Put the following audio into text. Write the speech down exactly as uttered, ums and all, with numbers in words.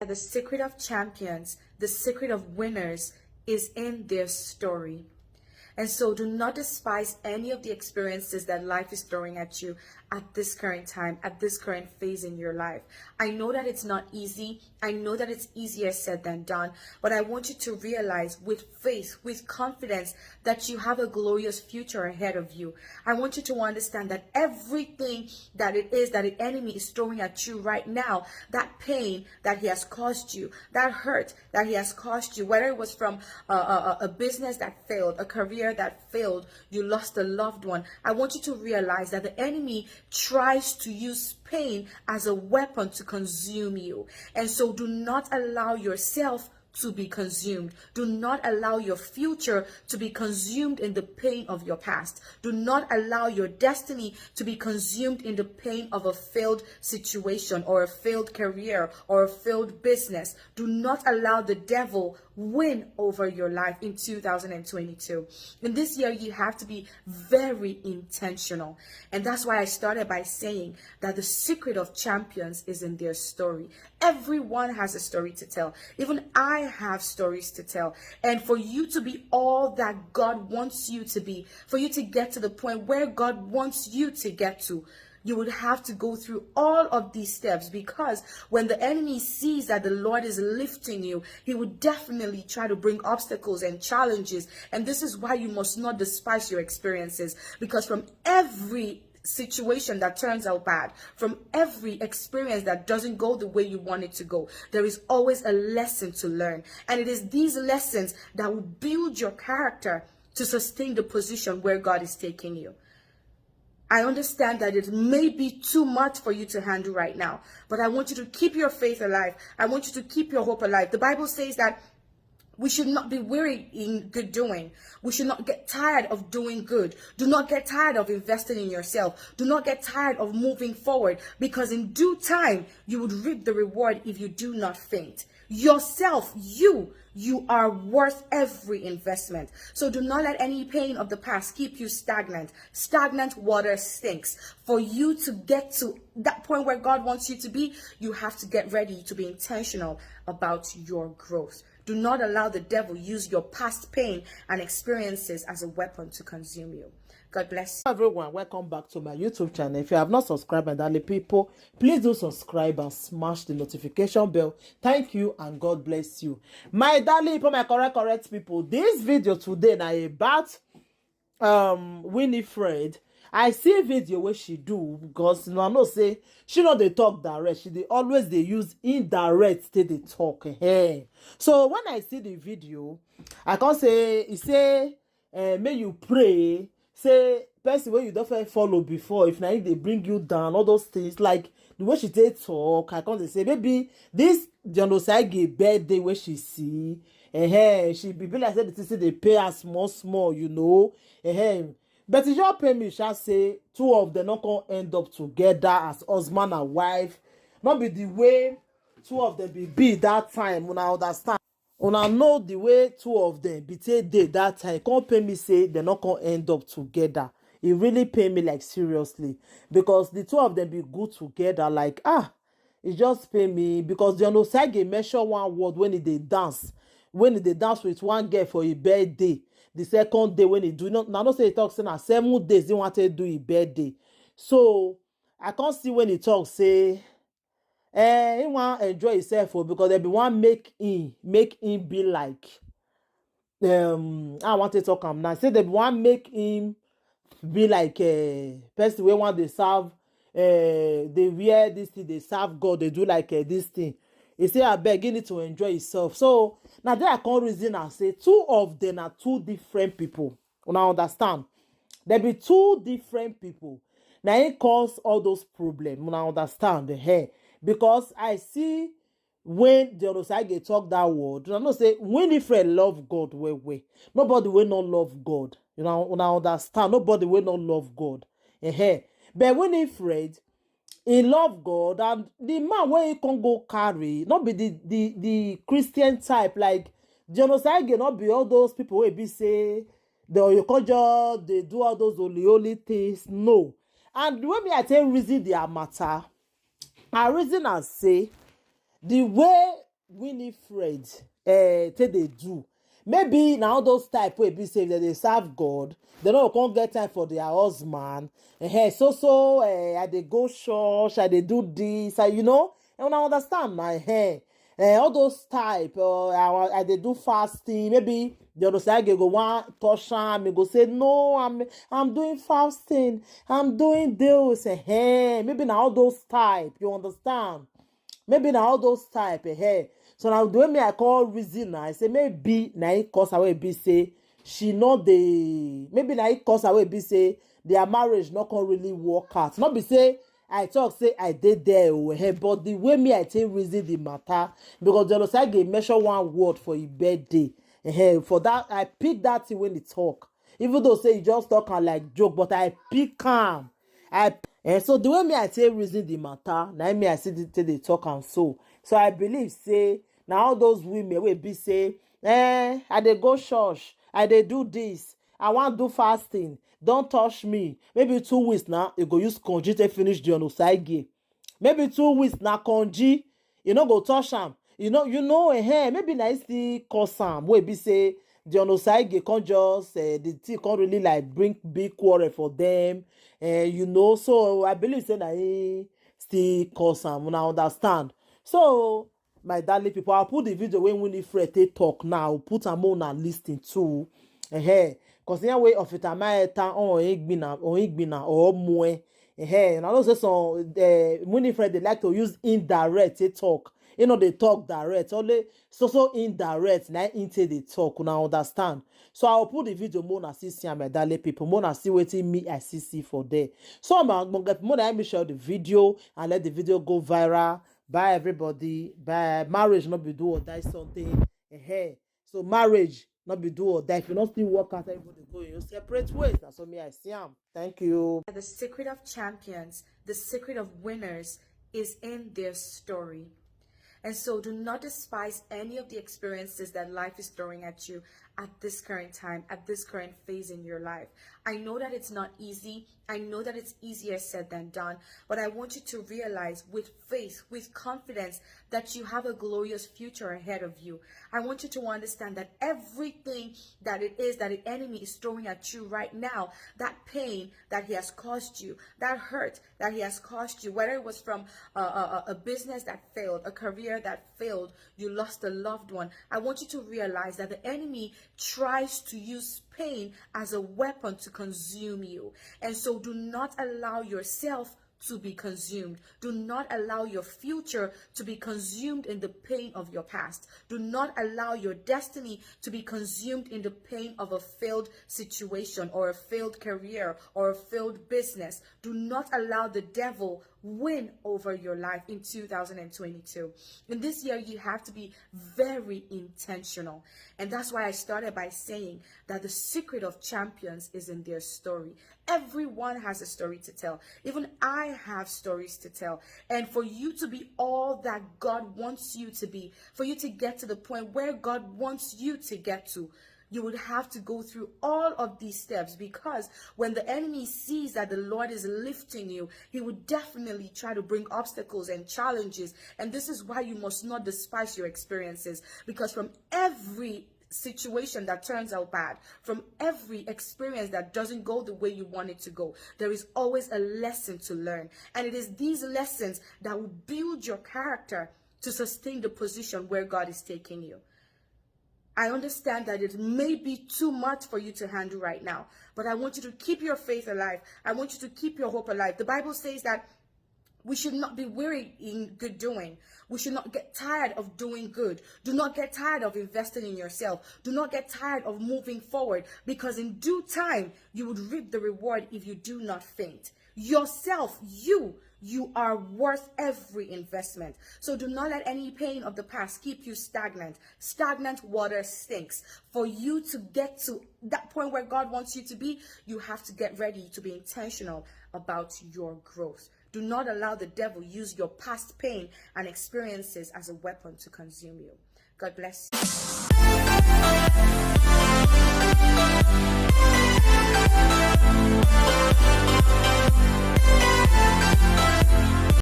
that the secret of champions, the secret of winners is in their story. And so do not despise any of the experiences that life is throwing at you at this current time, at this current phase in your life. I know that it's not easy. I know that it's easier said than done, but I want you to realize with faith, with confidence, that you have a glorious future ahead of you. I want you to understand that everything that it is that the enemy is throwing at you right now, that pain that he has caused you, that hurt that he has caused you, whether it was from a, a, a business that failed, a career that failed, you lost a loved one, I want you to realize that the enemy tries to use pain as a weapon to consume you. And so do not allow yourself to be consumed. Do not allow your future to be consumed in the pain of your past. Do not allow your destiny to be consumed in the pain of a failed situation or a failed career or a failed business. Do not allow the devil win over your life in two thousand twenty-two. In this year, you have to be very intentional. And that's why I started by saying that the secret of champions is in their story. Everyone has a story to tell. Even I have stories to tell. And for you to be all that God wants you to be, for you to get to the point where God wants you to get to, you would have to go through all of these steps, because when the enemy sees that the Lord is lifting you, he would definitely try to bring obstacles and challenges. And this is why you must not despise your experiences, because from every situation that turns out bad, from every experience that doesn't go the way you want it to go, there is always a lesson to learn. And it is these lessons that will build your character to sustain the position where God is taking you. I understand that it may be too much for you to handle right now, but I want you to keep your faith alive. I want you to keep your hope alive. The Bible says that we should not be weary in good doing. We should not get tired of doing good. Do not get tired of investing in yourself. Do not get tired of moving forward, because in due time, you would reap the reward if you do not faint. Yourself, you, you are worth every investment. So do not let any pain of the past keep you stagnant. Stagnant water stinks. For you to get to that point where God wants you to be, you have to get ready to be intentional about your growth. Do not allow the devil use your past pain and experiences as a weapon to consume you. God bless you. Everyone, welcome back to my YouTube channel. If you have not subscribed, my darling people, please do subscribe and smash the notification bell. Thank you and God bless you. My darling people, my correct, correct people, this video today na about um Winifred. I see video where she do, because I know say she no dey talk direct. She dey always dey use indirect take dey talk. Hey. So when I see the video, I can't say, he say, uh, may you pray. Say person wey you don't follow before, if na him dey bring you down, all those things. Like the way she take talk, I can't say maybe this John Osagie birthday where she see, eh, she be, be like say the thing say they pay her small small, you know. Eh, but e just pay me sha say two of them not gonna end up together as husband and wife. Not be the way two of them be be that time. When I understand, when I know the way two of them be take dey that time, can't pay me say they not gonna end up together. It really pay me, like, seriously, because the two of them be good together. Like, ah, it just pay me because John Osagie mention one word when he dey dance, when he dey dance with one girl for a birthday. The second day when he do not, I know say he talk say na seven days he wanted to do a birthday. So I can't see when he talk say, eh, he want enjoy himself, oh, because they be want make him, make him be like, um I want to talk am now. Say they want make him be like a person wey want dey serve, uh, they wear this thing, they serve God, they do like, uh, this thing. He say, I beg, he need to enjoy himself. So now there I come reason and say two of them are two different people. Una understand? They be two different people. Now it cause all those problems. Una understand? Eh, because I see when John Osagie talk that word, I know say Winifred love God well well. Nobody will not love God. You know, una understand? Nobody will not love God. Eh, but Winifred, he love God, and the man where he can go carry, not be the the the Christian type. Like John Osagie, not be all those people wey be say the Oyekonjo, they do all those holy holy things. No. And the way me I take reason their matter, I reason and say the way Winifred uh, take dey do. Maybe na all those type wey be say dem dey serve God, dem no go come get time for their husband. Eh, so so eh, I dey go church, I dey do this, I, you know, and I understand my hair. Eh, all those type, uh, I, I dey do fasting. Maybe the other side go one touch am, he go say, "No, I'm I'm doing fasting, I'm doing this." Eh, maybe na all those type, you understand? Maybe na all those type, eh. So now the way me I call reason, I say maybe na it cause her wey be say she no dey. Maybe na it cause her wey be say their marriage no come really work out. Not be say I talk say I dey there, oh, eh, but the way me I take reason the matter, because the other side dey mention one word for his birthday. Eh, for that, I pick that thing when he talk. Even though say he just talk am like joke, but I pick am. I and so the way me I take reason the matter, na me I see the, take dey talk am so. So I believe say na all those women wey be say, eh, I dey go church, I dey do this, I wan do fasting, don't touch me. Maybe two weeks now, you go use conji take finish the onosaige. Maybe two weeks na conji, you no go touch am. You know, you know, eh, maybe na e still cause am. Wey be say the onosaige come just uh, the thing come really like bring big quarrel for them. Uh, you know, so I believe say na e still cause am. Una understand? So my darling people, I'll put the video when Winifred take talk now. Put am on and listen to. Eh, because the way of it, I might on Igbina or Igbina or Mue. Eh, and I know say some uh, Winifred they like to use indirect they talk. You know they talk direct. Only so so indirect. Na im take dey talk. Una understand? So I'll put the video more na see see am, my darling people. More na see wetin me I see see for there. So I'm gonna get more than me share the video and let the video go viral. Bye everybody. Bye. Marriage not be do or die something. Eh, so marriage not be do or die. If you not still work out, everybody go in your separate ways. That's what me I see am. Thank you. The secret of champions, the secret of winners is in their story. And so do not despise any of the experiences that life is throwing at you at this current time, at this current phase in your life. I know that it's not easy. I know that it's easier said than done, but I want you to realize with faith, with confidence, that you have a glorious future ahead of you. I want you to understand that everything that it is that the enemy is throwing at you right now, that pain that he has caused you, that hurt that he has caused you, whether it was from a, a, a business that failed, a career that failed, you lost a loved one, I want you to realize that the enemy tries to use pain as a weapon to consume you. And so do not allow yourself to be consumed. Do not allow your future to be consumed in the pain of your past. Do not allow your destiny to be consumed in the pain of a failed situation or a failed career or a failed business. Do not allow the devil win over your life in two thousand twenty-two. In this year, you have to be very intentional. And that's why I started by saying that the secret of champions is in their story. Everyone has a story to tell. Even I have stories to tell. And for you to be all that God wants you to be, for you to get to the point where God wants you to get to, you would have to go through all of these steps, because when the enemy sees that the Lord is lifting you, he would definitely try to bring obstacles and challenges. And this is why you must not despise your experiences, because from every situation that turns out bad, from every experience that doesn't go the way you want it to go, there is always a lesson to learn. And it is these lessons that will build your character to sustain the position where God is taking you. I understand that it may be too much for you to handle right now, but I want you to keep your faith alive. I want you to keep your hope alive. The Bible says that we should not be weary in good doing. We should not get tired of doing good. Do not get tired of investing in yourself. Do not get tired of moving forward, because in due time, you would reap the reward if you do not faint. Yourself, you, you are worth every investment. So do not let any pain of the past keep you stagnant. Stagnant water stinks. For you to get to that point where God wants you to be, you have to get ready to be intentional about your growth. Do not allow the devil use your past pain and experiences as a weapon to consume you. God bless you.